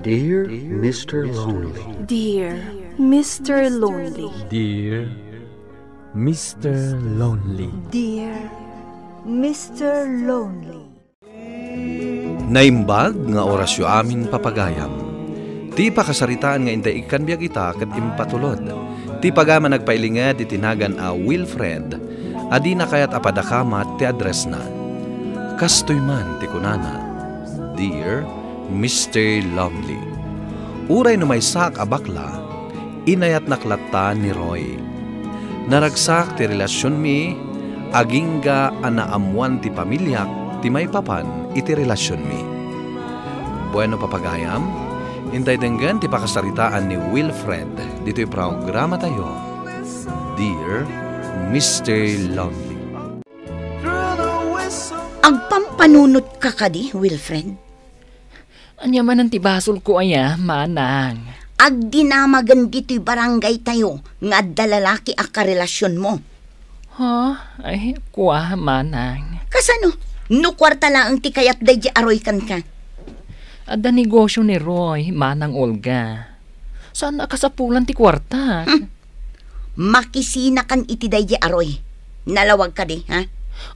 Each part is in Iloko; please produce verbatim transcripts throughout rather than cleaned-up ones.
Dear Mister Lonely. Dear Mister Lonely. Dear Mister Lonely. Dear Mister Lonely. Naimbag nga orasyo amin, papagayam. Ti pakasaritaan nga intay ikkan biag ita ket impatulod. Ti pagayam a nagpailinged iti nagan a Wilfred a dina kayat a padakamat ti addressna. Kastoy man ti kunana, Dear Mister Lonely. Uray no maysaak a bakla, inayatnak latta ni Roy. Naragsak ti relasionmi, agingga a naammoan ti pamiliak ti maipapan iti relasionmi. Bueno, papagayam, intay denggen ti pakasaritaan ni Wilfred ditoy programatayo, Dear Mister Lonely. Agpampanunotka kadi, Wilfred? Ania manen ti basolko aya, manang? Agdinamagen ditoy barangaytayo nga adda lalaki a karelasionmo. Ha? Ay, kua, manang. Kasano? No kuarta laeng ti kayat daydi a Roy kenka? Adda negosio ni Roy, Manang Olga. Saan a kasapulan ti kuarta? Hmm. Makisinakan iti daydi a Roy. Nalawag kadi, ha?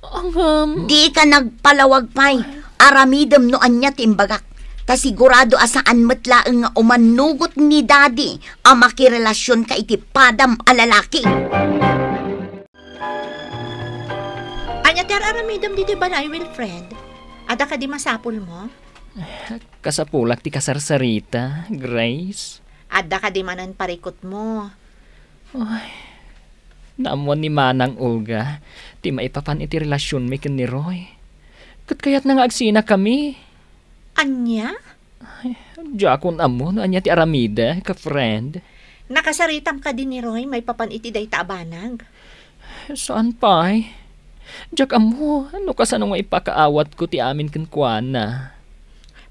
Ngem, dika nagpalawag pay. Aramidem no ania ti imbagak. Ta sigurado a saan met laeng nga umanugot ni Daddy a makirelasionka iti padam a lalaki. Ania ti ar-aramidem ditoy balay, Wilfred? Adda kadi masapulmo? Kasapulak ti kasarsarita, Grace. Adda kadi manen parikutmo? Ay, naammoan ni Manang Olga ti maipapan iti relasionmi ken ni Roy. Ket kayatna nga agsinakami. Ania? Ay, diakon ammo no ania ti aramidek, friend. Nakasaritam kadi ni Roy maipapan iti dayta a banag? Saan pay. Diak ammo no kasano nga ipakaawatko ti amin kenkuana.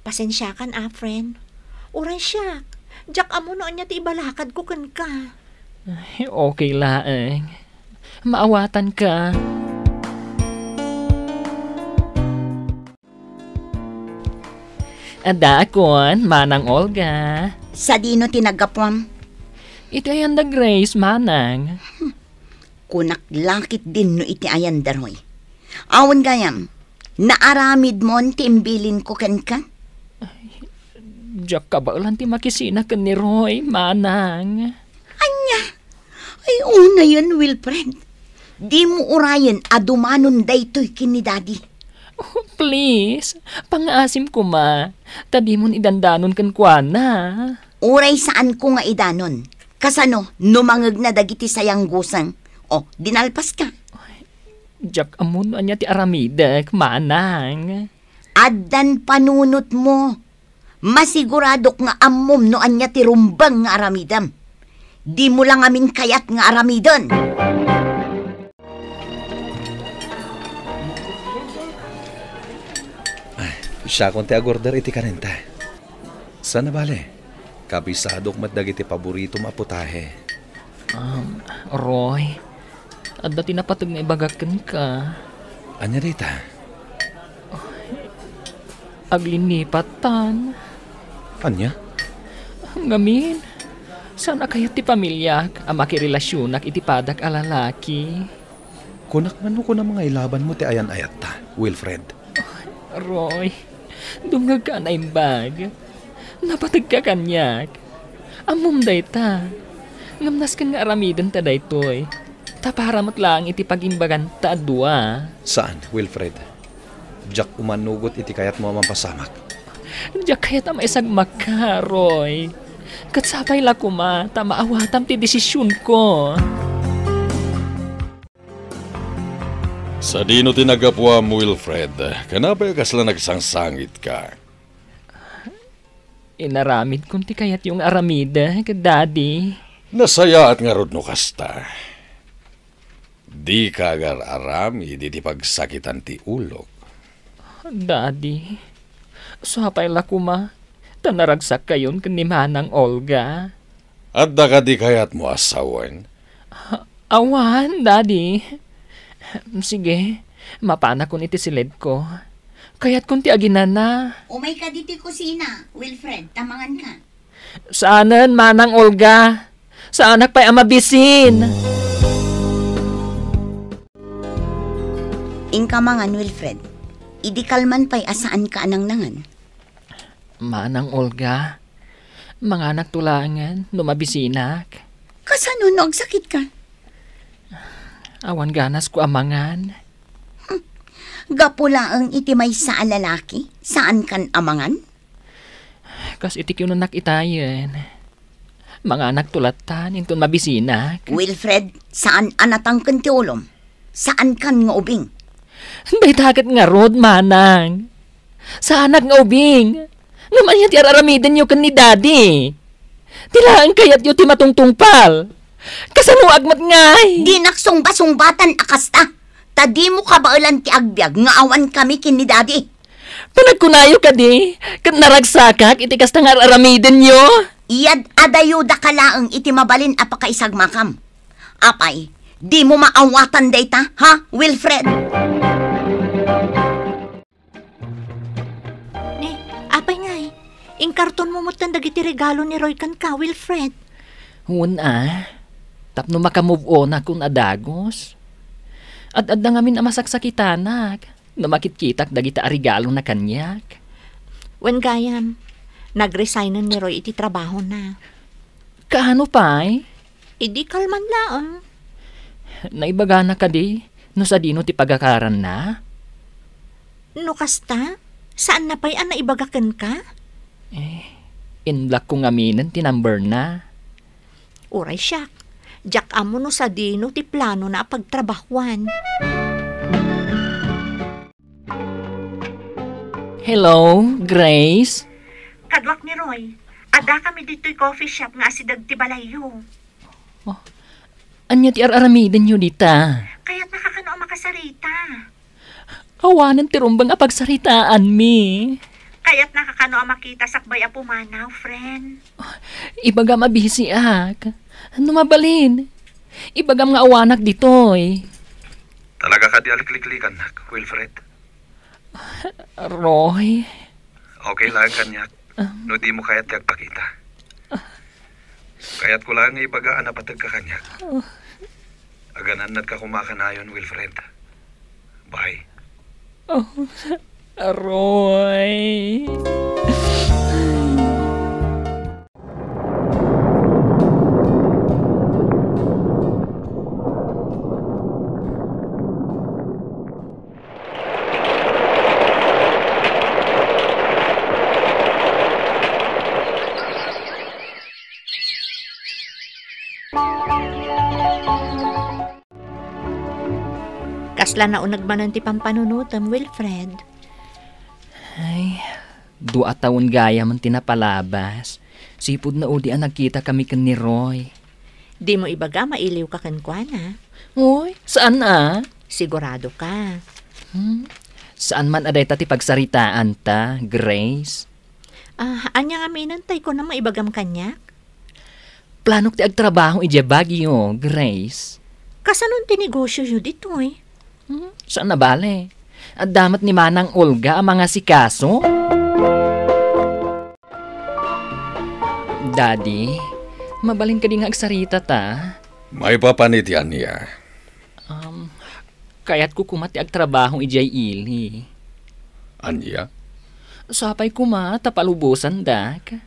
Pasensiakan a, friend. Uray siak, diak ammo no ania ti ibalakadko kenka. Ay, okay laeng. Maawatanka. Addaakon, Manang Olga. Sadino ti naggapuam? Iti ayan da Grace, Manang. Kunak la ketdin no iti ayan da Roy. Awan gayam, naaramidmon ti imbilinko kenka? Ay, diak kabaelan ti makisina ken ni Roy, Manang. Ania? Ay, unayen, Wilfred. Dimo urayen a dumanon daytoy ken ni Daddy. Oh, please, pangngaasim koma, ta dimon idandanon kenkuana. Uray saanko nga idanon. Kasano no mangegna dagiti sayangguseng? O, dinalpaska. Diak ammo no ania ti aramidek, Manang. Addan panunotmo. Masiguradok nga ammom no ania ti rumbeng nga aramidem. Dimo la ngamin kayat nga aramiden. Ay, siakon ti agorder iti kanenta. Saan a bale, kabisadok met dagiti paboritom a putahe. Um, Roy, adda ti napateg nga ibagak kenka. Ania dayta? Aglinnipattan. Ania? Ngamin, saan a kayat ti pamiliak a makirelasionak iti padak a lalaki? Kunak man no kunam nga ilabanmo ti ayan-ayatta, Wilfred. Roy, dumngegka a naimbag. Napategka kaniak. Ammom dayta. Ngem nasken nga aramidenta daytoy. Ta para met laeng iti pag-imbaganta a dua. Saan, Wilfred. Diak umanugot iti kayatmo a mapasamak. Diak kayat a maisagmakka, Roy. Ket sapay la koma ta maawatam ti desisionko. Sadino ti naggapuam, Wilfred? Ken apay a kasla nagsangsangitka? Inaramidkon ti kayatyo nga aramidek, Daddy. Nasayaat ngarud no kasta. Dika agar-aramid iti pagsakitan ti ulok. Daddy, sapay la koma ta naragsakkayon ken ni Manang Olga. Adda kadi kayatmo a sawen? Awan, Daddy. Sige, mapanakon iti siledko. Kayatkon ti aginana. Umayka ditoy kusina, Wilfred, ta manganka. Saanen, Manang Olga. Saanak pay a mabisin. Inka mangan, Wilfred. Idi kalman pay a saanka a nangnangan. Manang Olga, manganakto laengen no mabisinak. Kasano no agsakitka? Awan ganasko a mangan. Gapu laeng iti maysa a lalaki, saankan a mangan? Kas iti kinunannak itayen, manganakto lattan inton mabisinak. Wilfred, saan a natangken ti ulom. Saankan nga ubing. Dayta ket ngarud, Manang. Saanak nga ubing. Ngem ania ti ar-aramidenyo ken ni Daddy? Ti laeng kayatyo ti matungtungpal. Kasanoak met ngay? Dinak sungba-sungbatan a kasta. Ta dimo kabaelan ti agbiag nga awan kami ken ni Daddy. Panagkunayo kadi, ket naragsakak iti kasta nga ar-aramidenyo? Iyad-adayodaka laeng iti mabalin a pakaisagmakam. Apay, dimo maawatan dayta, ha, Wilfred? Ne, apay ngay, inkartonmo metten dagiti regalo ni Roy kenka, Wilfred? Wen a, tapno maka-move on akon a dagus. Ad-adda ngamin a masaksakitanak no makitkitak dagita a regalona kaniak. Wen gayam, nagresignen ni Roy iti trabahona. Kaano pay? Idi kalman laeng. Naibagana kadi no sadino ti pagakaranna? No kasta, saanna pay a naibaga kenka? Eh, in-block ko ngaminen ti number na. Uray siak, diak ammo no sadino ti planona a pagtrabahuan. Hello, Grace? Kaduak ni Roy. Adda kami ditoy coffee shop nga asideg ti balayyo. Oh, ania ti ar-aramidenyo dita? Kayatnaka kano a makasarita. Awanen ti rumbeng a pagsaritaanmi. Kayatnaka kano a makita sakbay a pumanaw, friend. Ibagam a bisiak. No mabalin, ibagam nga awanak ditoy. Talaga kadi a likliklikannak, Wilfred? Roy. Okay lang kaniak. Um. No dimo kayat ti agpakita. Kayatko lang nga ibaga a napategka kaniak. Agan-annadka koma kanayon, Wilfred. Bye. Oh, Roy. Kasla nauneg manen ti pampanunotem, Wilfred. Ay, dua a tawen gayam ti napalabas. Sipud naudi a nagkita kami ken ni Roy. Dimo ibaga mailiwka kenkuana? Oy, saan a? Sigurado ka? Hmm? Saan man a dayta ti pagsaritaanta, Grace? Ah, ania ngamin tay kunam nga ibagam kaniak? Planok ti agtrabaho idiay Baguio, Grace. Kasanon ti negosyoyo ditoy? Hmm, saan a bale. Adda met ni Manang Olga a mangasikaso. Daddy, mabalin kadi nga agsarita ta? Maipapan iti ania? Um, kayatko koma ti agtrabaho idiay ili. Ania? Sapay koma ta palubosandak.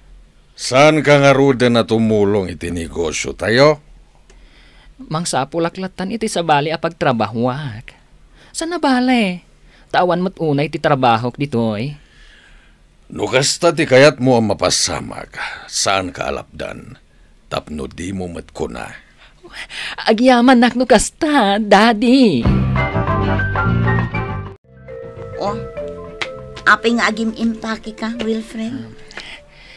Saanka ngaruden a tumulong iti negosyotayo? Mangsapulak lattan iti sabali a pagtrabahoak. Saan a bale, ta awan met unay ti trabahok ditoy. No kasta ti kayatmo a mapasamak, saanka a lapdan, tapno dimo met kuna. Agyamanak no kasta, Daddy. Oh, apay nga agim-impake ka, Wilfred?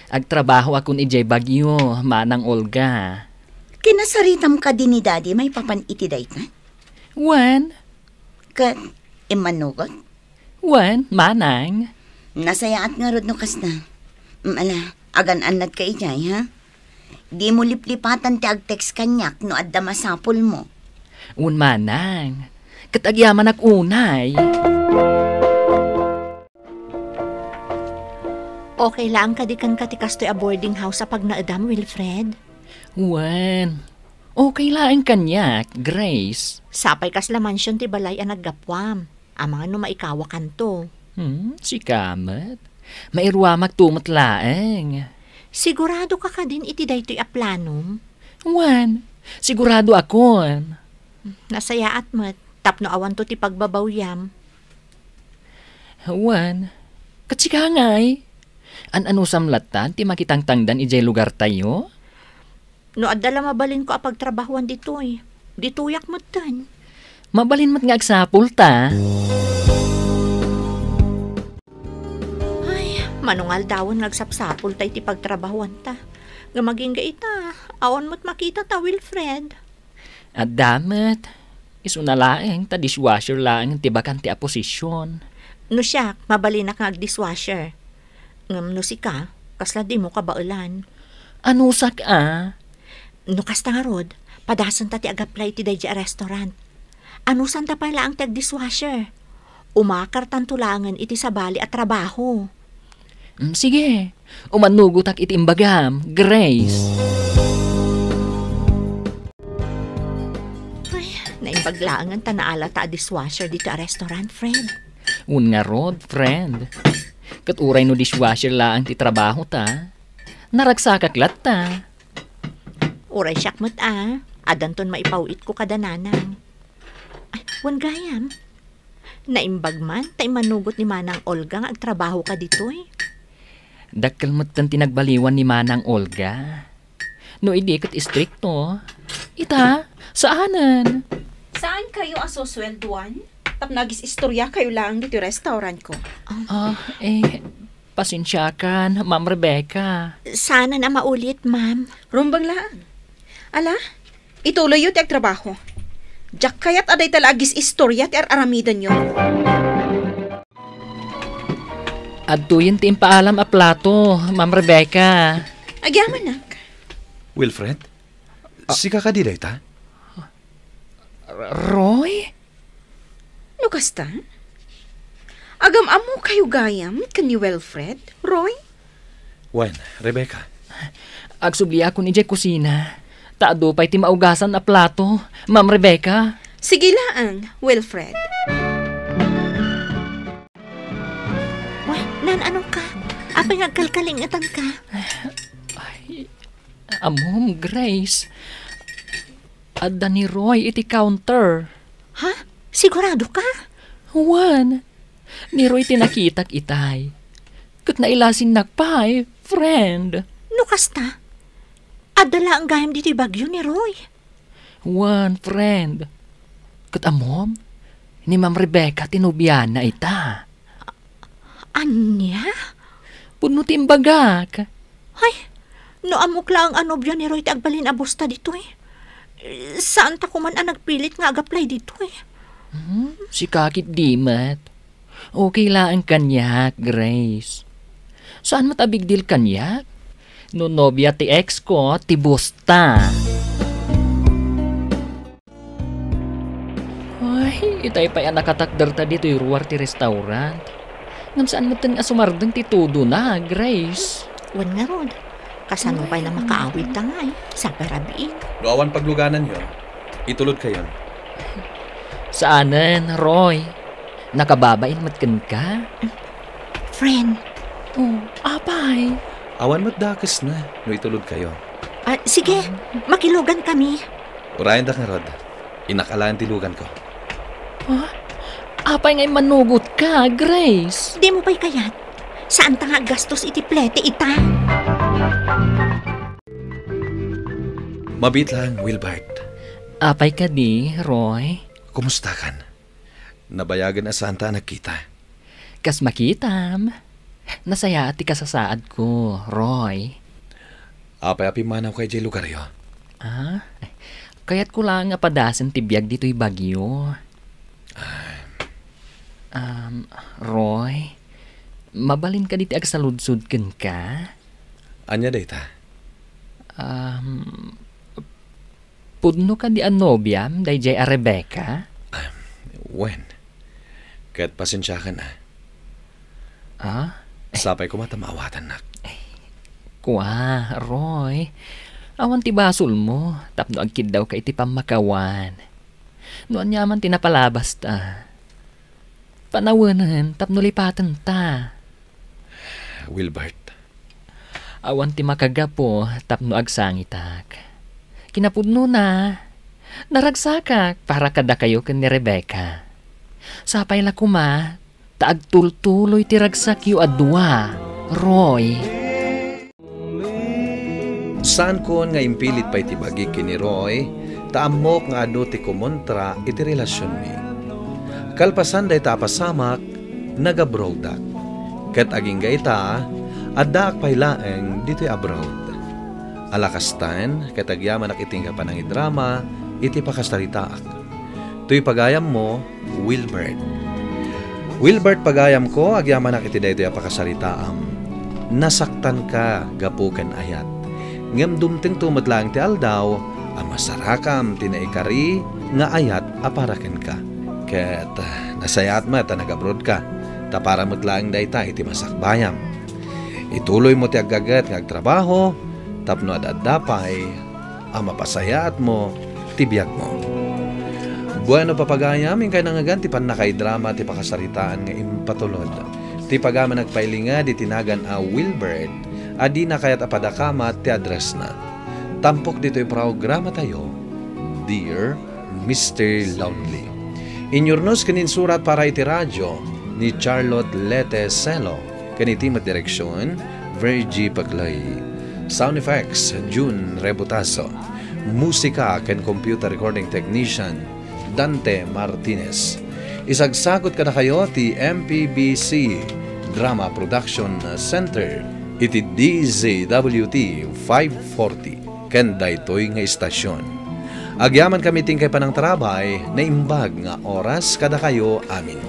Agtrabahoakon idiay Baguio, Manang Olga. Kinasaritam kadi ni Daddy maipapan iti dayta? Wen. Ket immanugot? Wen, Manang. Nasayaat ngarud no kasta. Mm, ala, agan-annadka idiay, ha? Dimo liplipatan ti agtext kaniak no adda masapulmo. Wen, Manang. Ket agyamanak unay. Okay laeng kadi kenka ti kastoy a boarding house a pagnaedam, Wilfred? Wen, okay laeng kaniak, Grace. Sapay kasla mansion ti balay a naggapuam. Amangan no maikawakanto. Hmm, sika met. Mairuamakto met laeng. Sigurado ka kadin iti daytoy a planom? Wen, sigurado akon. Nasayaat met, tapno awanto ti pagbabawyam. Wen, ket sika ngay? An-anusam lattan ti makitangtangdan idiay lugartayo? No adda la mabalinko a pagtrabahoan ditoy, ditoyak metten. Mabalin met nga agsapulta. Ay, mano nga aldawen nga agsapsapulta iti pagtrabahoanta. Ngem agingga ita, awan met makitata, Wilfred. Adda met. Isuna laeng ta dishwasher laeng ti bakante a posision. No siak, mabalinak nga agdishwasher. Ngem no sika, kasla dimo kabaelan. Anusak a? No kasta ngarud, padasenta ti ag-apply iti daydiay a restaurant. Anusanta pay laeng ti agdishwasher. Umakartanto laengen iti sabali a trabaho. Mm, sige. Umanugotak iti imbagam, Grace. Ay, naimbag laengen ta naalata a dishwasher ditoy a restaurant, friend. Wen ngarud, friend. Ket uray no dishwasher laeng ti trabahota, naragsakak latta. Uray siak met a, addanton maipaw-itko kada nanang. Ay, wen gayam. Naimbag man ta immanugot ni Manang Olga nga agtrabahoka ditoy. Dakkel metten ti nagbaliwan ni Manang Olga. No idi ket istrikto, ita, saanen. Saan kayo a suswelduan? Tapno agis-istorya kayo laeng ditoy restaurant ko. Ah, eh, pasensiakan, Ma'am Rebecca. Saanen a maulit, ma'am. Rumbeng laeng. Ala, ituloyyo ti agtrabaho. Diak kayat a dayta la agis-istorya ti ar-aramidenyo. Adtoyen ti impaalam a plato, Ma'am Rebecca. Agyamanak. Wilfred? Ah. Sika kadi dayta? R-, Roy? No kasta, agam-ammo kayo gayam ken ni Wilfred, Roy? Wen, Rebecca. Agsubliakon idiay kusina. Ta adu pay ti maugasan a plato, Ma'am Rebecca. Sige laeng, Wilfred. Wa, naan-anong ka? Apay nga agkalkalingetan ka? Ay, ammom, Grace. Adda ni Roy iti counter. Ha? Sigurado ka? Wen, ni Roy ti nakitak itay. Ket nailasinnak pay, friend. No kasta, adda laeng gayam ditoy Baguio ni Roy. Wen, friend. Ket ammom, ni Ma'am Rebecca ti nobiana ita. Ania? Pudno ti imbagak. Ay, no ammok laeng a nobio ni Roy ti agbalin a boss ta ditoy, eh, saanta koman a nagpilit nga ag-apply ditoy. Hmm, sika ketdi met. Okay laeng kaniak, Grace. Saan met a big deal kaniak? No nobia ti ex ko, ti boss ta. Ay, itay pay a nakatakder ta ditoy ruar ti restaurant. Ngem saan metten nga sumardeng ti tudona, Grace. Wen ngarud, kasano pay na makaawid ta ngay? Sapay rabiin. No awan paglugananyo, itulod kayon. Saanen, Roy. Nakababain met kenka? Friend. Oh, apay? Awan met dakesna no itulod kayo. Ah, sige, makilugan kami. Urayen dak ngarud. Innak alaen ti lugan ko. Huh? Apay nga immanugot ka, Grace? Di mo pay kayat? Saan ta nga aggastos iti plete ita? Mabiit lang, Wilbert. Apay kadi, Roy? Kumusta kan? Nabayagen a saan ta a nagkita. Kas makitam, nasayaat ti kasasaad ko, Roy. Apay a pimmanaw ka idiay lugaryo? Ah, kayat ko lang nga padasen ti biag ditoy Baguio. Ah. Um, Roy, mabalin kadi ti agsaludsod kenka? Ania dayta? Um, Pudno kadi a nobiam daydiay a Rebecca? Ah, wen. Ket pasensiakan a. Ah? Sapay koma ta maawatannak. Kua, Roy, awan ti basolmo tapno agkiddawka iti pammakawan. No aniaman ti napalabasta, panawenen tapno lipatenta. Wilbert. Awan ti makagapu tapno agsangitak. Kinapudnona, naragsakak para kadakayo ken ni Rebecca. Sapay la koma ta agtultuloy ti ragsakyo a dua, Roy. Saankon nga impilit pay ti bagik ken ni Roy, ta ammok nga adu ti kumontra iti relasionmi. Kalpasan dayta a pasamak, nagabroadak. Ket agingga ita, addaak pay laeng ditoy abroad. Alakastan, ket agyamanak iti nga panangidrama iti pakasaritaak. Toy pagayammo, Wilbert. Wilbert, pagayamko, agyamanak iti daytoy a pakasaritaam. Nasaktanka gapu ken ayat. Ngem dumtengto met laeng ti aldaw a masarakam ti naikari nga ayat a para kenka. Ket nasayaat met a nagabrodka, ta para met laeng dayta iti masakbayam. Ituloymo ti aggaget nga agtrabaho tapno ad-adda pay a mapasayaatmo ti biagmo. Bueno, papagayam, inkay nangngegan ti pannakaidrama ti pakasaritaan nga impatulod. Ti pagayam a nagpailinged iti nagan a Wilbert a dina kayat a padakamat ti addressna. Tampok ditoy programatayo, Dear Mister Lonely. Inyurnos ken insurat para iti radio ni Charlotte Lete Celo, ken iti met direksion, Virgie Paclay. Sound effects, June Rebutaso. Musika ken computer recording technician, Dante Martinez. Isagsagut kadakayo ti M P B C Drama Production Center iti D Z W T five forty ken daytoy nga istasion. Agyamankami ti inkay panangtarabay, naimbag nga oras kadakayo amin.